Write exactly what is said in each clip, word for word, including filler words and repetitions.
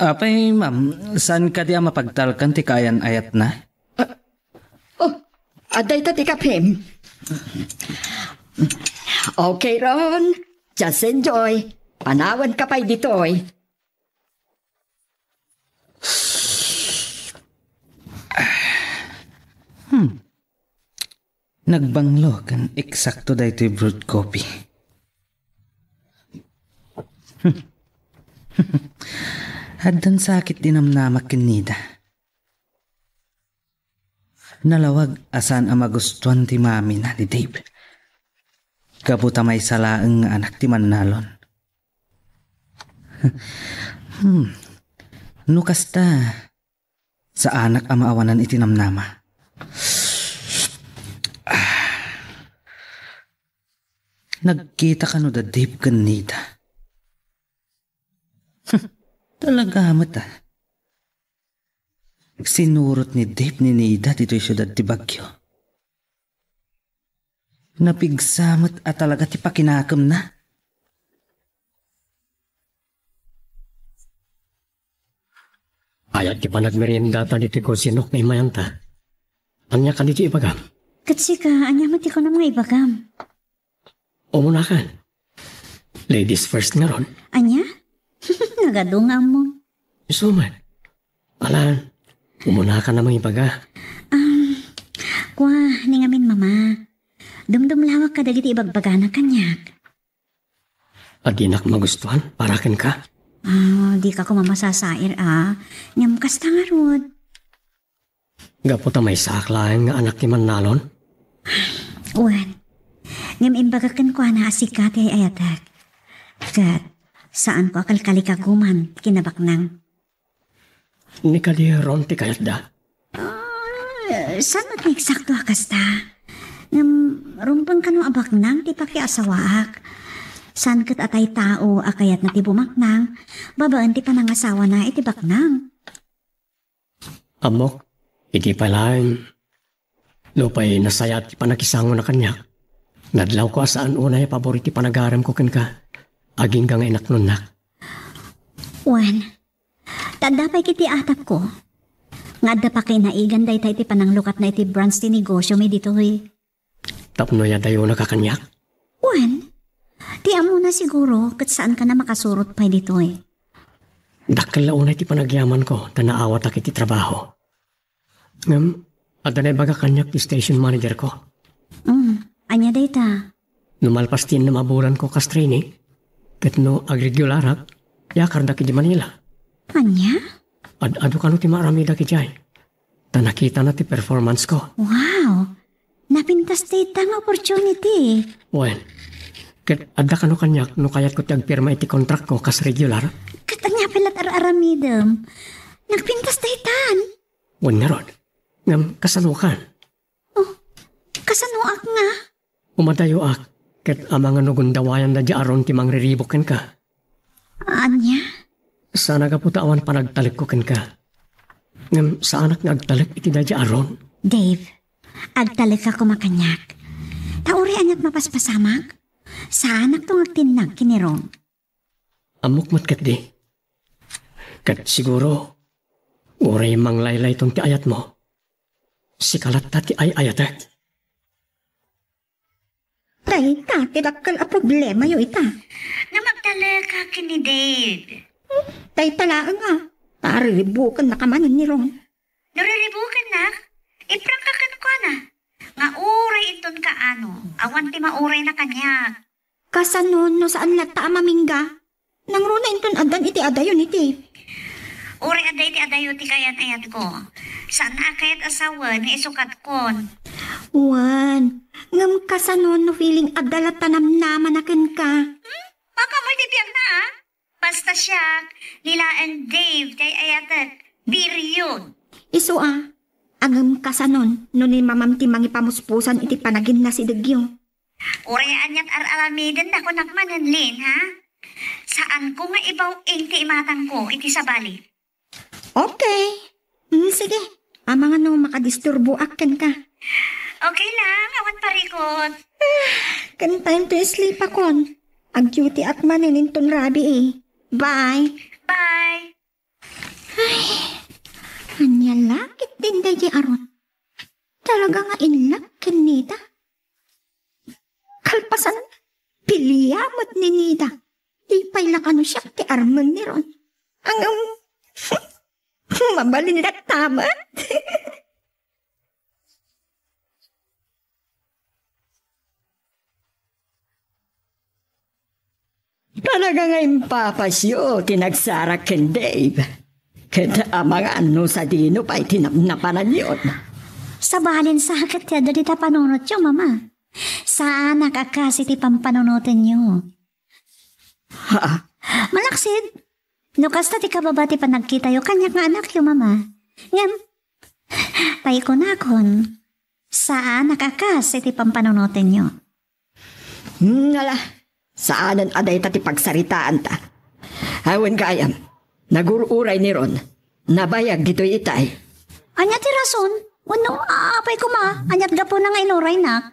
Apay, ma'am, saan kadi a mapagtalkan ti kaayan-ayatna? Oh, adda ita ti kapim. Okay, Ron. Just enjoy. Panawan ka pay ditoy. Hmm. Nagbanglo ken eksakto daytoy brewed coffee. Addan sakit ti namnamak ken Nida. Nalawag a saan a magustuan ti mamina ni Dave. Gapu ta maysa laeng nga anak ti mannalon. Hmm. No kasta, saanak a maawanan iti namnama. Ah. Nagkita kano da Dave ken Nida? Talaga met, ah. Sinurot ni Dave ni Nida ditoy siudad ti Baguio. Napigsa met a talaga ti pakinakemna. Ayat ti panagmeriendata ditoy kusinok nga immayanta. Ania kadi ti ibagam? Ket sika, ania met ti kunam nga ibagam? Umunakan. Ladies first ngarud. Ania? Nagadu nga ammom. Isu met. Alan, umunakan a mangibaga. Um, kua, ni ngamin, Mama. Dumdumlawak kadagiti ibagbagana kaniak. A dinak magustuan para kenka? Ah, dika koma masasair, a. Ngem kasta ngarud. Gapu ta maysaak laeng nga anak ti mannalon? Wen. Ngem imbagak kenkuana a sika ti ay-ayatek. Ket saanko a kalkalikaguman ti kinabaknang. Ni kadi Ron ti kayatda? Ah, saan met nga eksakto a kasta? Ngem rumbeng kano a baknang ti pakiasawaak. Saan ket a taitao a kayatna ti bumaknang babaen ti panangasawana iti baknang. Ammok, idi pay laeng, nupay nasayaat ti pannakisangona kaniak, nadlawko a saan unay a pabor iti panagaremko kenka, agingga nga inaknonnak. Wen, ta adda pay ket ti atapko nga adda pakinaigana dayta iti pananglukatna iti branch ti negosio mi ditoy. Tapno iyadayonaka kaniak? Wen, ti ammona siguro ket saankana makasurot pay ditoy. Dakkel la unay ti panagyamanko ta naawatak iti trabaho. Ngem, adda naibaga kaniak ti station managerko. Mm, ania dayta? No malpas ti innem a bulanko kas trainee, ket no agregularak, iyakardak iti Manila. Ania? Ad-adu kano ti maaramidak idiay. Ta nakitana ti performance ko. Wow! Napintas dayta nga opportunity. Wen, ket adda kano kaniak no kayatko ti agpirma iti kontrakko kas regular? Ket ania pay la ti ar-aramidem? Nagpintas daytan? Wen ngarud. Ngem kasanokan? Oh, kasanoak nga? Umadayoak, ket amangan no gundawayanda di Aaron ti mangriribuk kenka. Ania? Sana gapu ta awan panagtalekko kenka. Ngem saanak nga agtalek iti daydi Aaron. Dave, agtalekka koma kaniak. Ta uray aniat mapaspasamak, saanakto nga agtinnag ken ni Ron. Ammok met ketdi. Ket siguro, uray manglaylayton ti ayatmo, sika latta ti ay-ayatek. Dayta ti dakkel a problemayo ita. Nga magtalek ken ni Dave. Dayta laeng a, ta riribukennaka manen ni Ron. No riribukennak, iprangka kenkuana nga uray inton kaano, awan ti maurayna kaniak. Kasano no saan latta a mamingga? Nangruna inton addan iti adayo ni Dave. Uray adda iti adayo ti kayan-ayatko. Saan a kayat a sawen nga isukatkon. Wen, ngem kasano no feeling adda latta namnamana kenka? Hmm? Makaammoy ti biagna, a? Basta siak, ni laeng Dave ti ay-ayatek. Period. Isu a, ngem kasanon no ni mamam ti mangipamuspusan iti panaginnasidegyo? Uray aniat ar-aramiden da kunak manen, Lin, ha? Saanko nga ibaw-ing ti imatangko iti sabali. Okay. Mm, sige. Amangan no makadisturboak kenka. Okay lang, awan parikot. Ken time to sleep akon. Ag-duty ak manen inton rabii. Bye. Bye. Ania la ketdin daydi a Ron? Talaga nga in love ken Nita. Kalpasan, pilia met ni Nita. Di pay la kano siak ti armen ni Ron. Ngem, mabalin latta met. Talaga nga impapasyo ti nagsarak ken Dave. Ket amangan no sadino pay ti napnapananyon. Sabalen sa ket ti adda dita panunotyo, Mama. Saanak a kas iti pampanunotenyo. Ha? Malaksid, no kasta ti kababa ti panagkitayo kaniak nga anakyo, Mama. Ngem, pay kunakon, saanak a kas iti pampanunotenyo. Hmm, ala, saanen a dayta ti pagsaritaanta. Awan gayam, nagur-uray ni Ron. Nabayag ditoy itay. Ania ti rason? Wenno, apay koma, aniat gapuna nga inuraynak?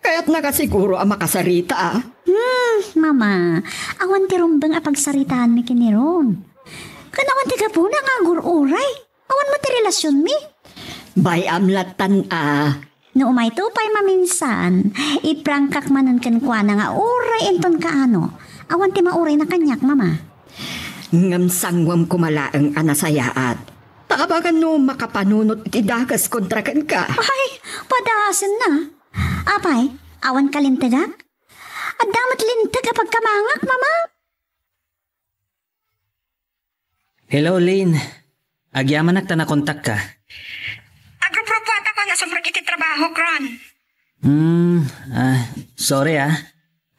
Kayatna nga siguro a makasarita, a. Hmm, Mama, awan ti rumbeng a pagsaritaanmi ken ni Ron. Ken awan ti gapuna nga agur-uray. Awan met ti relasionmi. Bay-am lattan, a. No umayto pay maminsan, iprangkak manen kenkuana nga uray inton kaano, awan ti maurayna kaniak, Mama. Ngem sanguem koma laeng a nasayaat. Ta amangan no makapanunot iti dakes kontra kenka. Ay, padasenna. Apay, awan ka lintegak? Adda met linteg a pagkamangak, Mama. Hello, Lynn. Agyamanak ta nakontakka. Agrupropuatakon a sumrek iti trabaho, Ron. Hmm, ah, sorry, ah.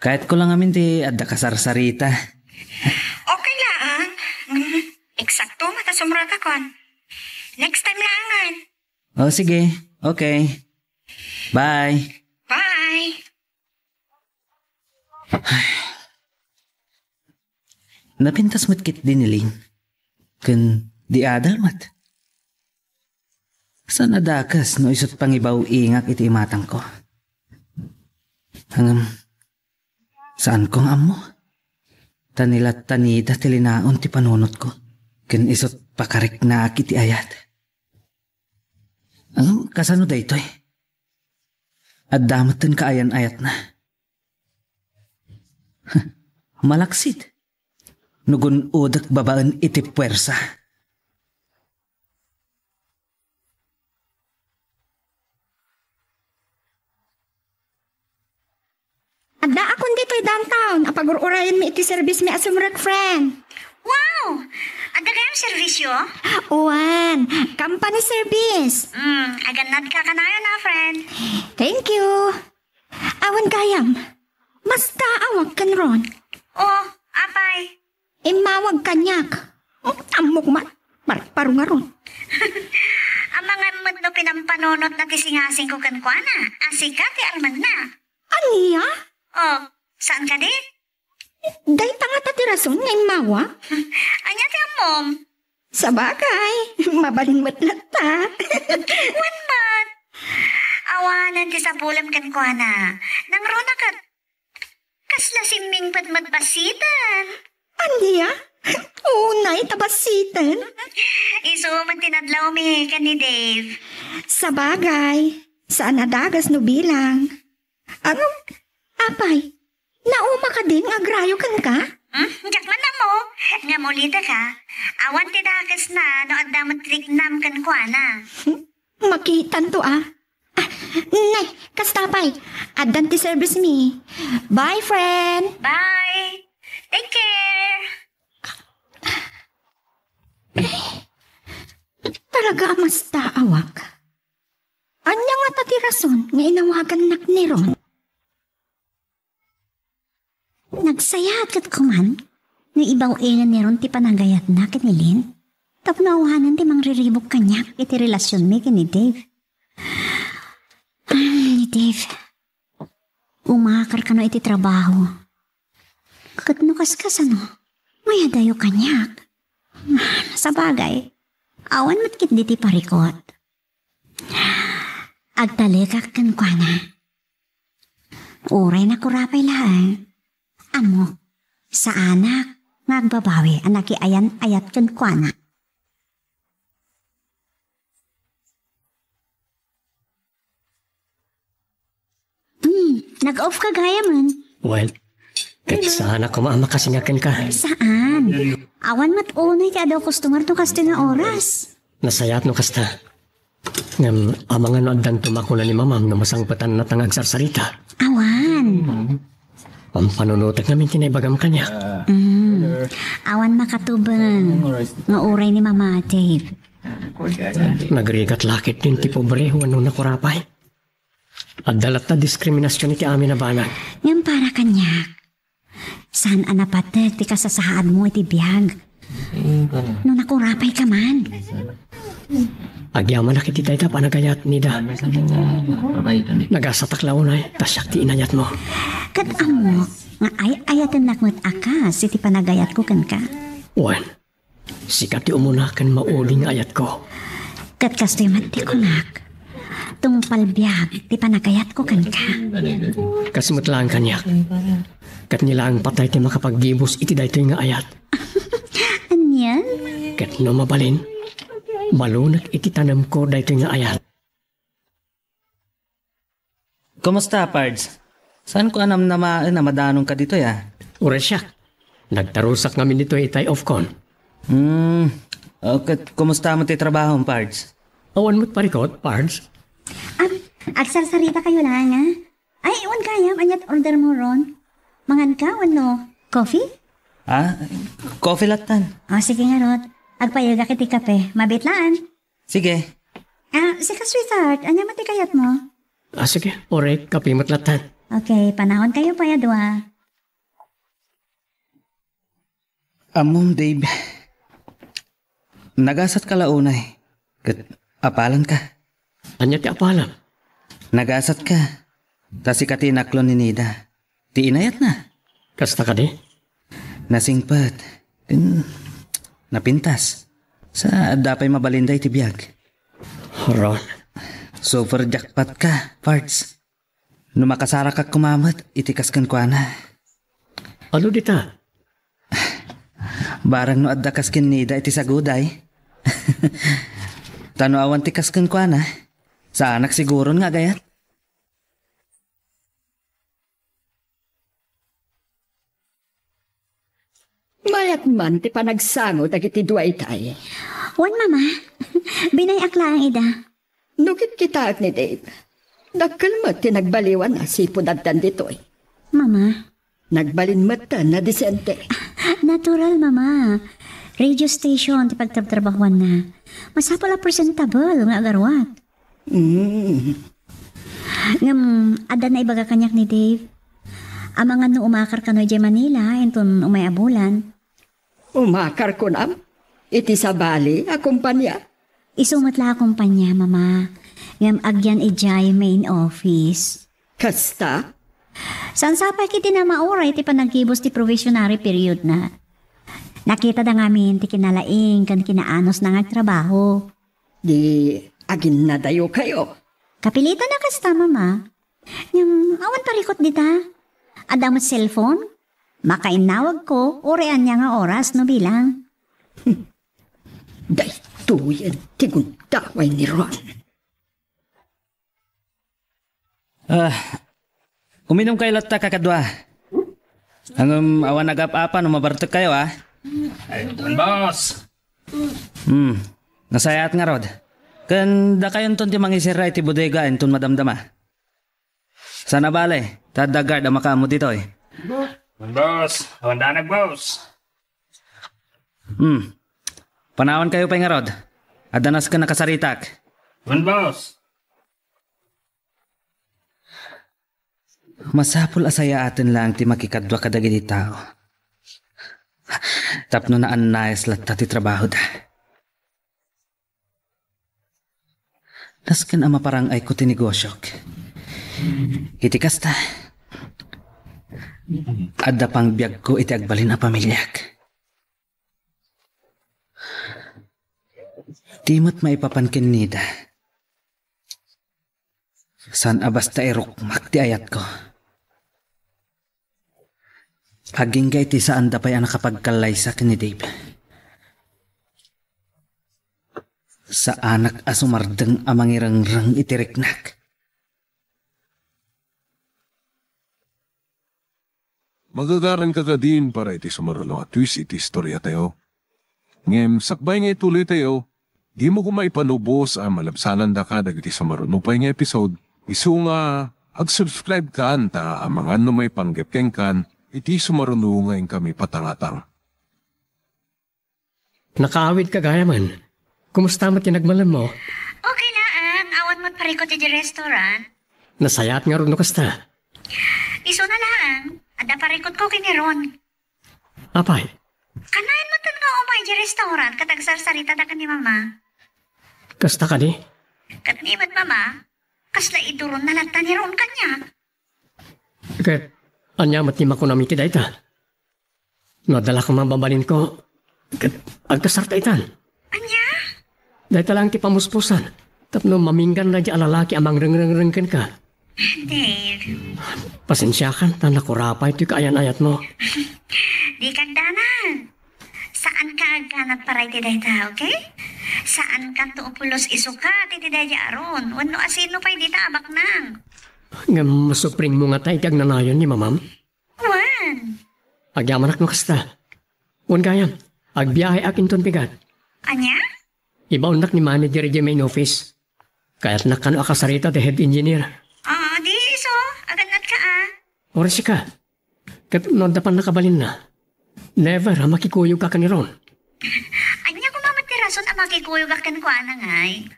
Kayatko lang amin ti adda kasarsarita. Okay laeng. Hmm, eksakto met a sumrekakon. Next time laengen. Oh, sige. Okay. Bye. Bye. Napintas met ketdi ni Lynn. Ken di adal met. Saan a dakes no isut' pangibaw-ingak iti imatangko. Ngem, saanko nga ammo. Ta ni latta Nita ti linaon ti panunotko. Ken isut' pakariknaak iti ayat. Ngem, kasano daytoy? Adda metten kaayan-ayatna. Malaksid. No gun-odek babaen iti puersa. Addaakon ditoy downtown a pagur-urayenmi iti servismi a sumrek, friend. Wow! Adda gayam serbisyo? Wen, company service. Hmm, agannadka kanayon a, friend. Thank you. Awan gayam, mastaawak ken Ron. Oh, apay? Immawag kaniak. Ammok man, parparo ngarud. Amangan met no pinampanunotna ti singasingko kenkuana, a sika ti armenna. Ania? Oh, saan kadi? Dayta ngata ti rason nga immawa? Ania ti ammom? Sabagay, mabalin met latta. Wen met. Awanen ti sapulem kenkuana. Nangruna ket kasla simmingpet met bassiten. Ania? Unay ta bassiten? Isu met ti nadlawmi ken ni Dave. Sabagay, saan a dakes no bilang. Ano? Apay, nauma kadin nga agrayo kenka? Hmm? Diak man ammo. Ngem ulitek a, awan ti dakesna no adda met riknam kenkuana. Hmm? Makitanto a. Ah, ne, kasta pay. Addan ti service mi. Bye, friend. Bye. Take care. Talaga a mastaawak. Ania ngata ti rason nga inawagannak ni Ron? Nagsayaat ket kuman no ibaw-ingen ni Ron ti panagayatna ken ni Lynn tapno awanen ti mangriribuk kaniak iti relasionmi ken ni Dave. Ah, ni Dave, umakar kano iti trabaho. Ket no kaskasano, mayadayo kaniak. Ah, sabagay, awan met ketdi ti parikut. Agtalekak kenkuana. Uray nakurapay laeng, ammok, saanak nga agbabawi a nakiayan-ayat kenkuana. Off ka gayamen. Well, ket saan a koma a makasinga kenka. Saan? Awan met unay ti adu customer no kastoy nga oras. Nasayaat no kasta. Ngem, amangan no addanto makuna ni Mamam no masangpetanna ta nga agsarsarita. Awan. Pampanunotek ngamin ti naibagam kaniak. Mm. Awan makatubeng nga uray ni Mama, Dave. Nagrigat la ketdin ti pobre wenno nakurapay. Adda latta diskriminasion iti amin a banag. Ngem para kaniak, saan a napateg ti kasasaadmo iti biag. No nakurapay ka man. Agyamanak iti dayta panagayat, Nida. Nagasatak la unay, ta siak ti inayatmo. Ket ammok nga ay-ayatennak met a kas iti panagayatko kenka. Wen, sika ti umuna ken mauli nga ayatko. Ket kastoy met ti kunak, tungpal biag ti panagayatko kenka. Kas met laeng kaniak. Ket ni laeng patay ti makapaggibus iti daytoy nga ayat. Anian? Ket no mabalin, malunek iti tanemko daytoy nga ayat. Kumusta, Pards? Saanko a namnamaen a madanonka ditoy, a? Uray siak. Nagtarusak ngamin ditoy itay ofkon. Hmm. O, ket kumusta met ti trabahom, Pards? Awan met parikut, Pards. Ah, agsarsarita kayo lang, ah? Ay, iwan kayam, aniat order mo ron? Mangan ka, wenno coffee? Ah, coffee lattan. Ah, sige nga, Rod. Agpayegak iti kape. Mabitlaan. Sige. Ah, sika, sweetheart, ania met ti kayatmo? Ah, sige. Orek, kape met lattan. Okay, panawan kayo pay a dua. Ammom, Dave. Nagasatka la unay. Ket apalanka. Ania ti apalam? Nagasatka. Ta sika ti inaklon ni Nida. Ti inayatna. Kasta kadi? Nasingpet. Ken napintas. Sa adda pay mabalinda iti biag. Ron. Super jackpot ka, Pards. No makasarakak koma met iti kas kenkuana. Ano dita? Barang no adda kas ken Nida iti saguday. Ta no awan ti kas kenkuana, saanak siguron nga agayat. Mayat man ti panagsango dagiti dua itay. Wen, Mama. Binay-ak laeng ida. No kitkitaek ni Dave, dakkel met ti nagbaliwan a sipud addan ditoy. Mama. Nagbalin met ta nadisente. Natural, Mama. Radio station ti pagtrabtrabahuanna. Masapul a presentable nga agaruat. Mm. Ngem, adda naibaga kaniak ni Dave. Amangan no umakar kano idiay Manila, inton umay a bulan. Umakar kunam? Iti sabali a kumpanya? Isu met la a kumpanya, Mama. Ngem agyan idiay main office. Kasta? Saan sapay ket di na mauray ti panaggibus ti probationary period na. Nakita da ngamin ti kinalaing ken kinaanus na nga agtrabaho. Di aginnadayo kayo? Kapilitan a kasta, Mama. Ngem, awan parikut dita. Adda met cellphone. Makainnawag ko, uray ania nga oras no bilang. Daytoyen ti gundaway ni Ron. Ah, uminum kayo latta, kakadua. Ngem awan agap-apa no mabartek kayo, a? Ay, wen, boss. Hmm, nasayaat ngarud. Ken dakayonton ti mangisirra iti bodega inton madamdama. Saan a bale, ta adda guard a makaammo ditoy. Wen, boss. Awan danag, boss. Hmm. Panawan kayo pay ngarud. Adda nasken a kasaritak. Wen, boss. Masapul a sayaaten laeng ti makikadua kadagiti tao. Tapno naannayas latta ti trabahoda. Nasken a maparang-ayko ti negosiok. Iti kasta, adda pangbiagko iti agbalin a pamiliak. Di met maipapan ken Nida. Saan a basta irukmak ti ayatko. Agingga iti saanda pay a nakapagkallaysa ken ni Dave. Saanak a sumardeng a mangirengreng iti riknak. Magagaranka kadin para iti sumaruno a twist iti istoriatayo. Ngem sakbay nga ituloytayo, dimo koma ipanubos a malabsanandaka dagiti sumaruno pay nga episode. Isu nga ag-subscribe kan ta amangan no maipanggep kenkan iti sumaruno nga inkami patangatang. Nakaawidka gayamen. Kumusta met ti nagmalemmo? Okay laeng, awan met parikut idiay restaurant. Nasayaat ngarud no kasta. Isuna laeng, adda parikutko ken ni Ron. Apay? Kanayon metten nga umay idiay restaurant ket agsarsarita dagiti mama. Kasta kadi? Ket ni met mama, kasla iduronna latta ni Ron kaniak. Ket ania met ti makunam iti dayta? No adda la koma mabalinko, ket agkasarta itan. Ania? Dayta laeng ti pamuspusan, tapno maminggan daydi a lalaki a mangrengrengreng kenka. Dave. Pasensiakan, ta nakurapay ti kaayan-ayatmo. Dika agdanag. Saanka agganat para iti dayta, okay? Saankanto upulos isukat iti daydi a Ron, wenno asino pay dita a baknang. Ngem masupringmo ngata iti agnanayon ni mamam? Wen. Agyamanak no kasta. Wen gayam, agbiaheak inton bigat. Ania? Ibaonnak ni manager idiay main office. Kayatnak kano a kasarita ti head engineer. Ah, di isu, agannatka a. Oras ka. Ket no adda pannakabalinna, never a makikuyogka ken ni Ron. Ania koma met ti rason a makikuyogak kenkuana ngay?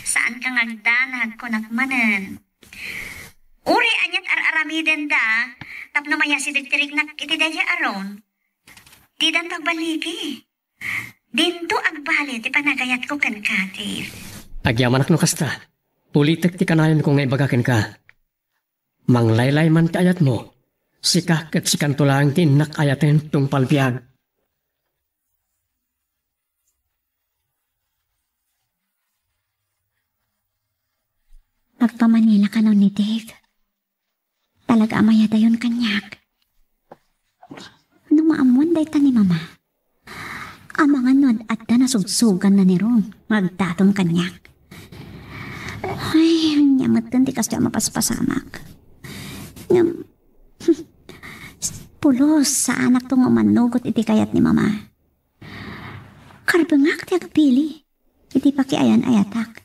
Saanka nga agdanag, kunak manen. Uray aniat ar-aramidenda tapno mayasideg ti riknak iti daydi a Ron, didanto agballigi. Dinto agbali ti panagayatko kenka, Dave. Agyamanak no kasta. Ulitek ti kanayonko nga ibaga kenka. Manglaylay man ti ayatmo, sika ket sikanto laeng ti innak ayaten tungpal biag. Agpamanila kano ni Dave? Talaga a mayadayon kaniak. No maammoan dayta ni Mama, amangan no ad-adda nasugsuganna ni Ron nga agdaton kaniak. Ay, ania metten ti kasdiay a mapaspasamak. Ngem, pulos, saanakto nga umannugot iti kayat ni Mama. Karbengak ti agpili iti pakiayan-ayatak.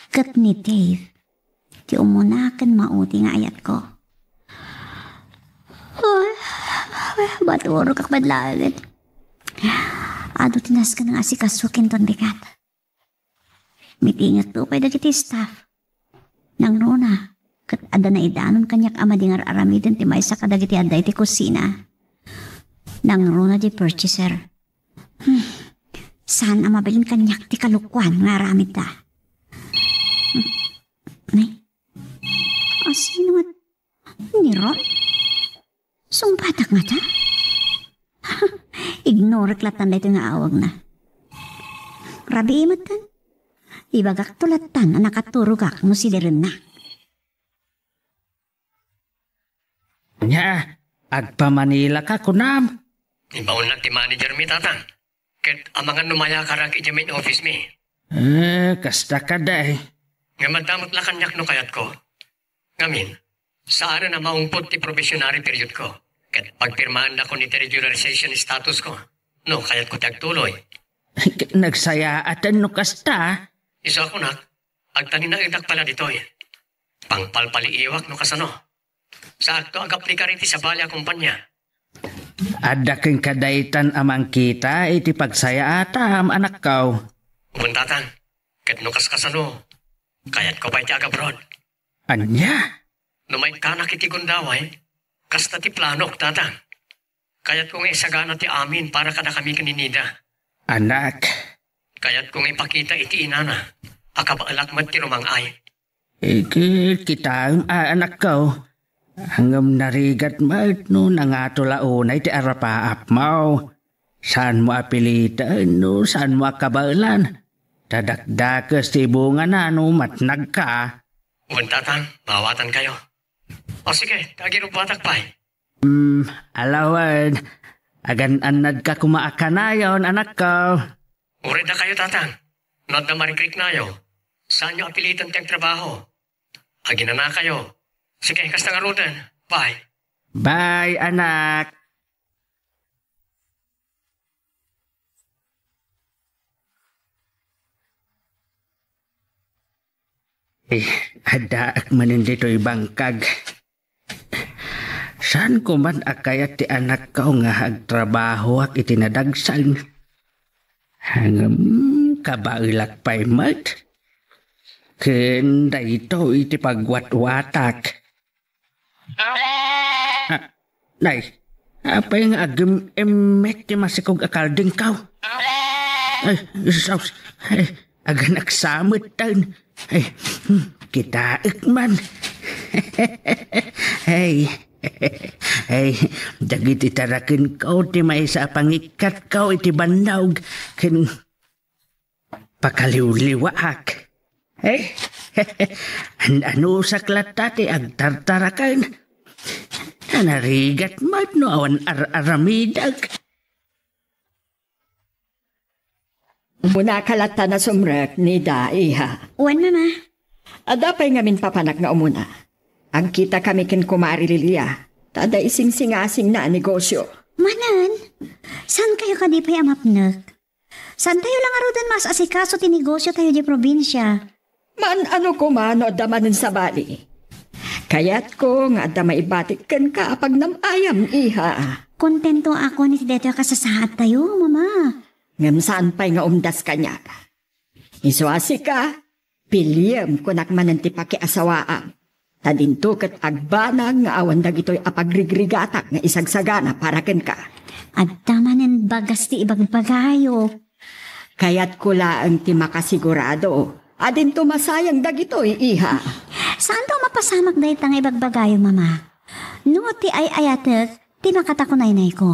Ket ni Dave ti umuna ken maudi nga ayatko. Ay, maturogak met laengen. Adu ti nasken nga asikasoak inton bigat. Mitingekto pay dagiti staff. Nangruna, ket adda naidanon kaniak a madi nga ar-aramiden ti maysa kadagiti adda iti kusina. Nangruna di purchaser. Hmm. Saan a mabalin kaniak ti kalokoan nga aramidda. Hmm. Nay. Asino nga ni Ron? Sungbatak ngata? Ignorek lattan daytoy nga awagna. Rabii metten. Ibagakto lattan a nakaturogak no sidirenna. Nia, agpamanila ka, kunam? Ibaonnak ti manager mi, Tatang. Ket amangan no mayakarak idiay main office mi. Eh, kasta kadi. Ngem adda met la kaniak no kayatko. Ngamin, saanen a maungpot ti probationary period ko. Ket pagpirmaandakon iti regularization status ko. No, kayatko ti agtuloy. Nagsayaaten no kasta. Isu a kunak, agtalinaedak pay la ditoy. Pangpalpaliiwak no kasano. Saakto agaplikar iti sabali a kompania. Adda kenka daytan a mangkita iti pagsayaatam, anakko. Wen, Tatang, ket no kaskasano, kayatko pay ti agabroad. Ania? No maikkanak iti gundaway, kasta ti planok, Tatang. Kayatko nga isagana ti amin para kadakami ken ni Nida. Anak. Kayatko nga ipakita iti inana a kabaelak met ti rumang-ay. Ikel, kitaem a, anakko. Ngem narigat met no nangato la unay ti arapaapmo. Saanmo a piliten no saanmo a kabaelan. Ta dakdakes ti ibungana no matnagka. Wen, Tatang, maawatankayo. O sige, ta agirubbatak pay. Hmm, ala wen. Agan-annadka koma a kanayon, anakko. Uray dakayo, Tatang. No adda marikriknayo, saanyo a piliten ti agtrabaho. Aginanakayo. Sige, kasta ngaruden. Bye. Bye, anak. Eh, addaak manen ditoy bangkag. Saan ko man a kayat ti anakko nga agtrabahoak iti nadagsan? Ngem, kabaelak pay met. Ken daytoy ti pagwatwatak. Ah, nay, apay nga agem-emmet ti masikog a kaldingko? Ay, sus, ay, aganaksamet tayo. Ay, hmm, kitaek man. Ay, ay, dagiti tarakenko ti maysa a pangikkatko iti bannog ken pakaliwliwaak. Eh, an-anusak latta ti agtartaraken. Nanarigat met no awan ar-aramidek. Umuna ka latta nasumrek, Nida, iha. Wen, Mama. Adda pay ngamin papanak nga umuna. Agkita kami ken Kumari Lilia. Ta adda isingsingasingna a negosyo. Manen, saan kayo kadi pay a mapnek? Saan tayo la ngaruden maas-asikaso ti negosyo tayo di probinsia? Maan-ano koma no adda manen sabali. Kayatko nga adda maibatik kenka a pagnam-ayam, iha. Kontento ako iti daytoy a kasasaad tayo, Mama. Ngem saan pay nga umdas kaniak. Isu a sika, piliem kunak manen ti pakiasawaam. Ta dinto ket agbanag nga awan dagitoy a pagrigrigatak nga isagsagana para kenka. Adda manen bagas ti ibagbagayo. Kayatko laeng ti makasigurado a dinto masayang dagitoy, iha. Saanto a mapasamak dayta nga ibagbagayo, Mama? No ti ay-ayatek ti makatakunaynayko,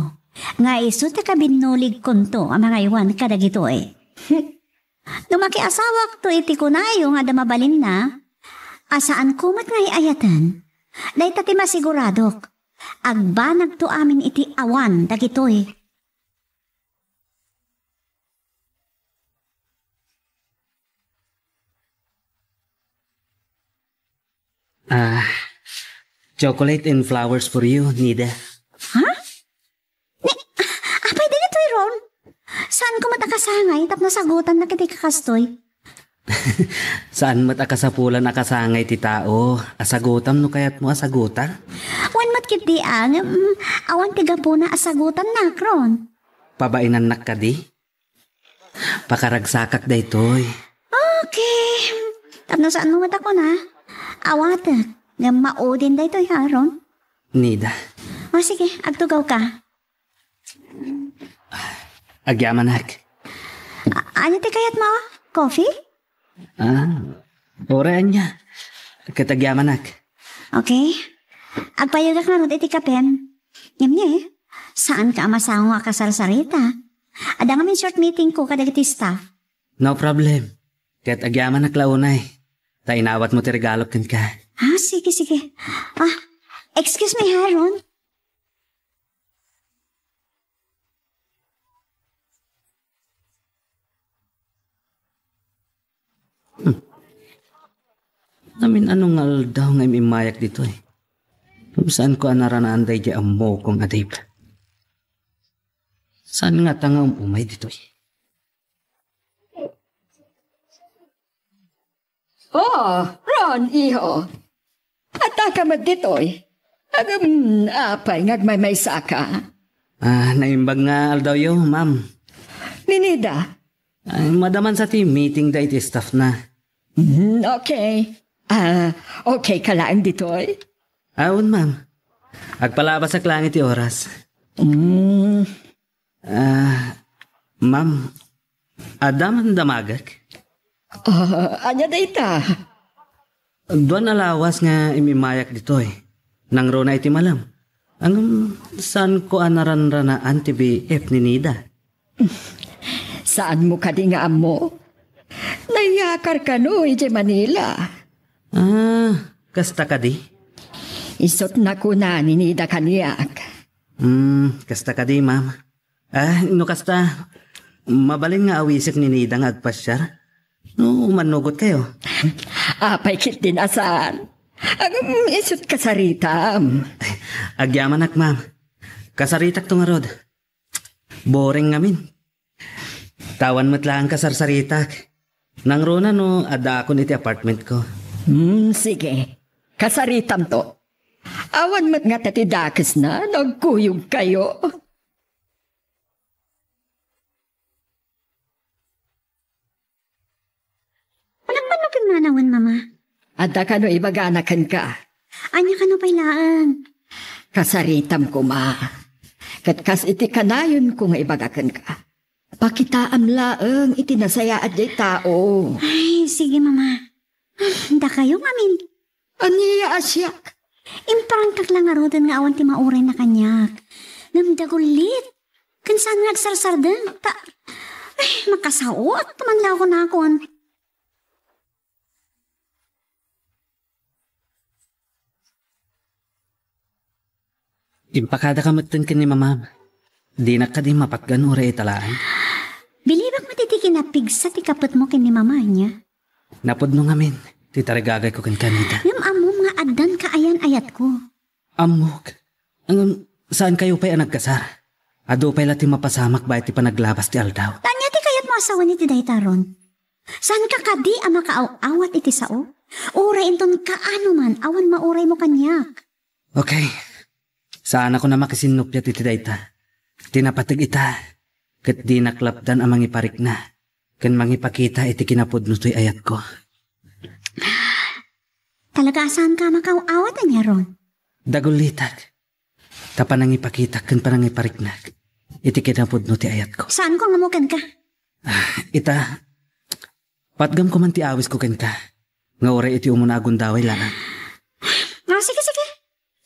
nga isu ti kabinnuligkonto a mangaywan kadagitoy. No makiasawakto iti kunayo nga adda mabalinna, a saanko met nga ay-ayaten, dayta ti masiguradok, agbanagto amin iti awan dagitoy. Ah, chocolate and flowers for you, Nida. Ha? Ni, apay dagitoy, Ron? Saanko met a kasangay tapno sagutannak iti kakastoy? Saan met a kasapulan a kasangay ti tao a sagutam no kayatmo a sagutan? Wen met ketdi, a, ngem, mm, awan ti gapuna a sagutannak, Ron. Pabainannak kadi? Pakaragsakak daytoy. Okay. Tapno saanmo met a kuna, awatek, ngem maudin daytoy, ha, Ron? Nida. O, sige, agtugawka. Agyamanak. A-, ania ti kayatmo? Coffee? Ah, uray ania. Ket agyamanak. Okay. Agpayegak ngarud iti kapem. Ngem ni, saanka a masango a kasarsarita. Adda ngamin short meetingko kadagiti staff. No problem. Ket agyamanak la unay. Ta inawatmo ti regalok kenka. Ah, sige, sige. Ah, excuse me, ha, Ron. Hmm. Amin-ano nga aldaw nga im-immayak ditoy. Ngem saanko a naranaan daydi ammokon a Dave. Saan ngata nga um-umay ditoy? Oh, Ron, iho. Adda ka met ditoy. Agam, apay nga agmaymaysa ka? Ah, naimbag nga aldawyo, ma'am. Ni Nida? Ay, madaman sa ti meeting da iti staff na. Mm, okay. Ah, okay ka laeng ditoy? Awan, ma'am. Agpalabasak lang iti oras. Mm. Ah, ma'am, adda man damagek? Ah, ania dayta? Duan a lawas nga imimayak ditoy. Nangruna iti malem. Ngem, saanko a naranranaan ti B F ni Nida. Saanmo kadi nga ammo? Nayakar kano idiay Manila. Ah, kasta kadi? Isut' nakuna ni Nida kaniak. Hmm, kasta kadi, ma'am. Ah, no kasta, mabalin nga awisek ni Nida nga agpasiar? No, mannugotkayo. Apay ketdin a saan? Agam isut' kasaritam. Agyamanak, ma'am. Kasaritakto ngarud. Boring ngamin. Awan met laeng kasarsaritak. Nangruna no addaakon iti apartmentko. Hmm, sige. Kasaritamto. Awan met ngata ti dakesna no agkuyogkayo. Manakpan no pimmanawen, Mama. Adda kano ibagana kenka? Ania kano pay laeng? Kasaritam koma. Ket kas iti kanayonko nga ibaga kenka, pakitaam laeng iti nasayaat diay tao. Ay, sige, Mama. Dakayo ngamin. Ania a siak? Imparangkak la ngaruden nga awan ti maurayna kaniak. Ngem dagullit. Ken saan nga agsarsardeng. Ta, ay, makasaoak man la kunakon. Impakadaka metten ken ni Mamam. Dinak kadi mapatgan uray ita laeng? Bilibak met iti kinapigsa ti kapetmo ken ni Mama, ania? Napudno ngamin ti tarigagayko kenka, Nida. Ngem ammom nga addan kaayan-ayatko. Ammok. Ngem saankayo pay a nagkasar. Adu pay la ti mapasamak bayat ti panaglabas ti aldaw. Ania ti kayatmo a sawen iti dayta, Ron? Saanka kadi a makaaw-awat iti sao? Uray inton kaano man, awan mauraymo kaniak. Okay. Saanakon a makisinnuppiat iti dayta. Ti napateg ita, ket dinak lapdan a mangiparikna ken mangipakita iti kinapudno toy ayatko. Talaga a saanka a makaaw-awat, ania, Ron? Dagullitak. Ta panangipakitak ken panangipariknak iti kinapudno ti ayatko. Saanko nga ammo kenka? Ah, ita, patgamko man ti awisko kenka, nga uray iti umuna a gundaway laeng. Ah, sige, sige.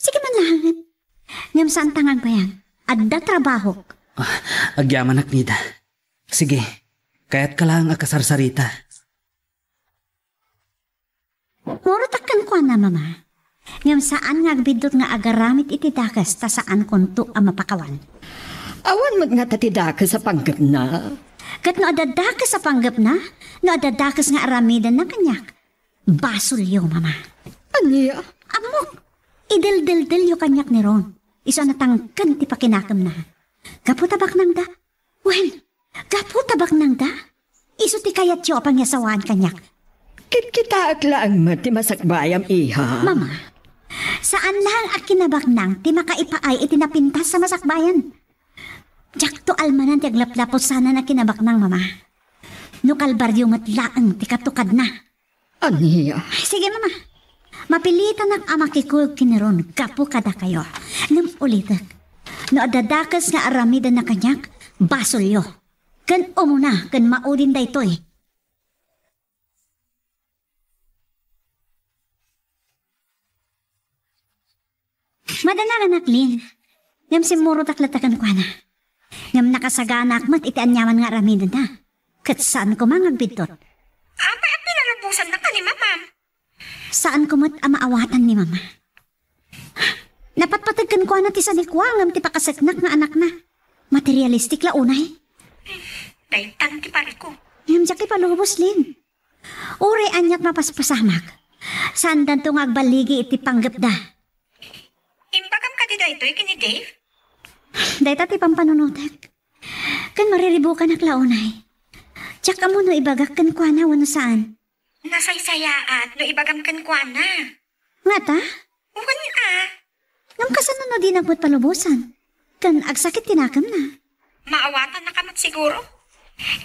Sige man laengen. Ngem saanta nga agbayag. Adda trabahok. Ah, agyamanak, Nida. Sige, kayatka laeng a kasarsarita. Murotak kenkuana, Mama. Ngem saan nga agbiddut nga agaramid iti dakes ta saankonto a mapakawan. Awan met ngata ti dakes a panggepna. Ket no adda dakes a panggepna, no adda dakes nga aramidenna kaniak, basolyo, Mama. Ania? Ammok, ideldeldelyo kaniak ni Ron. Isu a natangken ti pakinakemna. Gapu ta baknangda. Wen, gapu ta baknangda, isu ti kayatyo a pangyasawaan kaniak. Kitkitaek laeng met ti masakbayam, iha. Mama, saan laeng a kinabaknang ti makaipaay iti napintas a masakbayan. Diakto almanan ti aglaplapos sanan a kinabaknang, Mama. No kalbario met laeng ti katukadna. Ania? Sige, Mama. Mapilitanak a makikuyog ken ni Ron gapu kadakayo. Ngem ulitek, no adda dakes nga aramidenna kaniak, basolyo. Ken umuna ken maudin daytoy. Madanagan, Lin. Ngem simmurotak latta kenkuana. Ngem nakasaganaak met iti aniaman nga aramidenna. Ket saan koma nga agbiddut. Apay a pinalubosannak ni Mamam? Saanko met a maawatan ni Mama. Napatpateg kenkuana ti sanikua ngem ti pakaseknak nga anakna. Materialistic la unay. Daytan ti pariko. Ngem diak ipalubos, Lin. Uray aniat mapaspasamak, saandanto nga agballigi iti panggepda. Imbagam kadi daytoy ken ni Dave? Dayta ti pampanunotek. Ken mariribukanak la unay. Diak ammo no ibagak kenkuana wenno saan. Nasaysayaat no ibagam kenkuana. Ngata? Wen a. Ngem kasano no dinak met palubosan? Ken agsakit ti nakemna. Maawatannaka met siguro.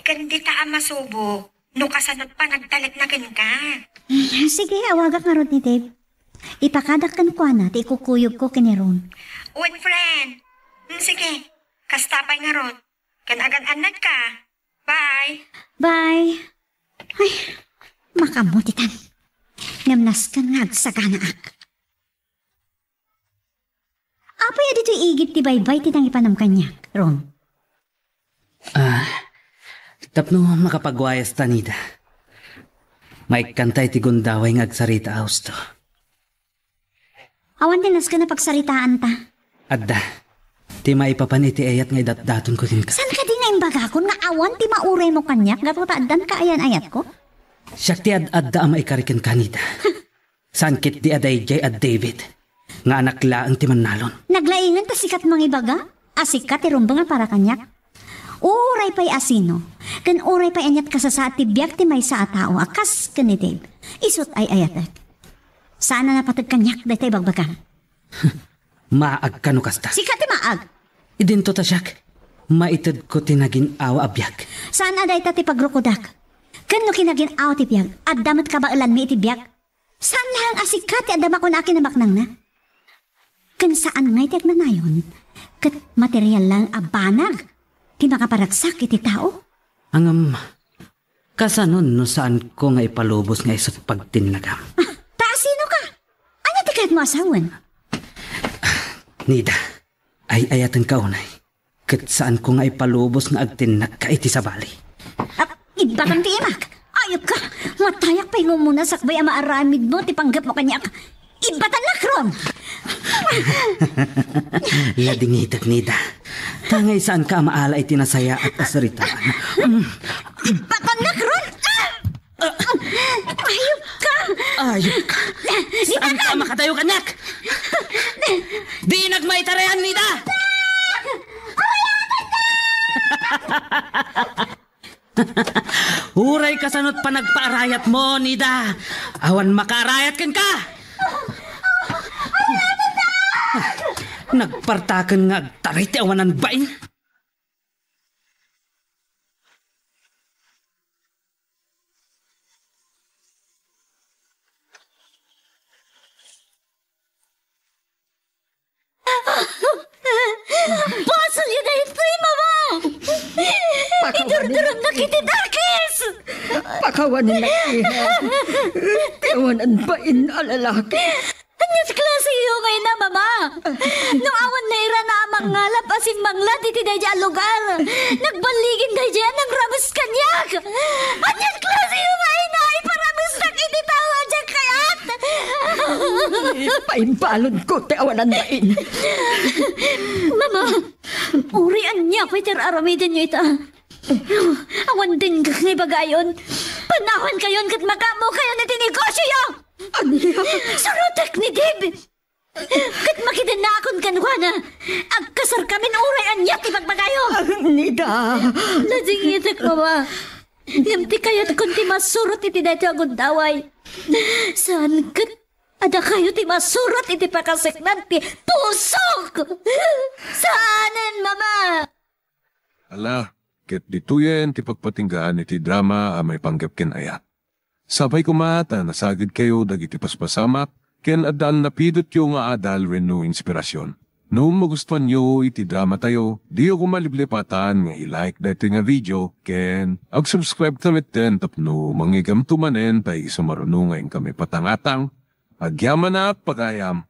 Ken dita a masubo no kasano't panagtalekna kenka. Sige, awagak ngarud ni Dave. Ipakadak kenkuana ti ikukuyogko ken ni Ron. Wen, friend. Hmm, sige. Kasta pay ngarud. Ken agan-annadka. Bye. Bye. Ay, makaammo ti tan. Ngem nasken nga agsaganaak. Apay a ditoy igid ti baybay ti nangipanam kaniak, Ron? Ah, tapno makapagwayasta, Nida. Maikkanta iti gundaway nga agsarita a husto. Awan ti nasken a pagsaritaanta. Adda. Ti maipapan iti ayat nga idatdatonko kenka. Saan kadi nga imbagakon nga awan ti mauraymo kaniak gapu ta addan kaayan-ayatko? Siak ti ad-adda a maikari kenka, Nida. Saan ketdi a daydiay a David. nga anak laeng ti mannalon. Naglaingen ta sika ti mangibaga a sika ti rumbeng a para kaniak. Uray pay a sino, ken uray pay aniat kasasaad ti biag ti maysa a tao a kas ken ni Dave, isut' ay-ayatek. Saan a napateg kaniak dayta ibagbagam. Maag kano kasta. Sika ti maag! Idinto ta siak, maitedko ti nagin-awa a biag. Saan a dayta ti pagrukodak. Ken no kinagin-awa ti biag, adda met kabaelanmi iti biag. Saan laeng a sika ti adda makuna a kinamaknangna. Ken saan ngay ti agnanayon, ket material laeng a banag ti makaparagsak iti tao. Ngem, kasanon no saanko nga ipalubos nga isu ti pagtinnagam? Ah, ta asino ka? Ania ti kayatmo a sawen? Nida, ay-ayatenka unay. Ket saanko nga ipalubos nga agtinnagka iti sabali. Ah, ibbatam ti imak! Ayupka! Matayak pay nga umuna sakbay a maaramidmo ti panggepmo kaniak. Ibbatannak ron! Ladingitek, Nida. Tangay saanka a maala iti nasayaat a saritaan. Mm. Ibbatannak ron! Ah! Ayupka! Ayupka! Saanka a makadayo kaniak? Dinak maitarayan, Nida! Uray kasano't panagpaarayatmo, Nida, awan makaarayat kenka! Nagpartaken nga agtaray ti awanan bain. Basolyo daytoy, Mama! Idurdurognak iti dakes! Pakawanennak, iha. Ti awanan bain a lalaki. Ania't klaseyo nga ina, Mama? No awan nairana a mangalap a simmanglad iti daydiay a lugar, nagballigen daydiay a nangrames kaniak. Ania't klaseyo nga ina a iparamesnak iti tao a diak kayat? Paimbalonko ti awanan bain. Mama, uray ania pay ti ar-aramidenyo ita. Awan dengngek nga ibagayon. Panawankayon ket makaammokayon iti negosioyo! Ania? Surotek ni Dave! Ket makidannaakon kenkuana. Agkasarkamin uray ania ti ibagbagayo. Ah, Nida. Ladingitek, Mama. Ngem ti kayatkon ti masurot iti daytoy a gundaway. Saan ket a dakayo ti masurot iti pakaseknan ti pusok. Saanen, Mama. Ala, ket ditoyen ti pagpatinggaan iti drama a maipanggep ken ayat. Sapay koma ta nasagidkayo dagiti paspasamak ken adda annapidotyo nga adal wenno inspirasyon. No magustuanyo iti dramatayo, diyo koma liplipatan nga i-like daytoy nga video ken ag-subscribe ta metten tapno mangngeggamto manen ta isu maruno nga inkami patangatang. Agyamanak, pagayam.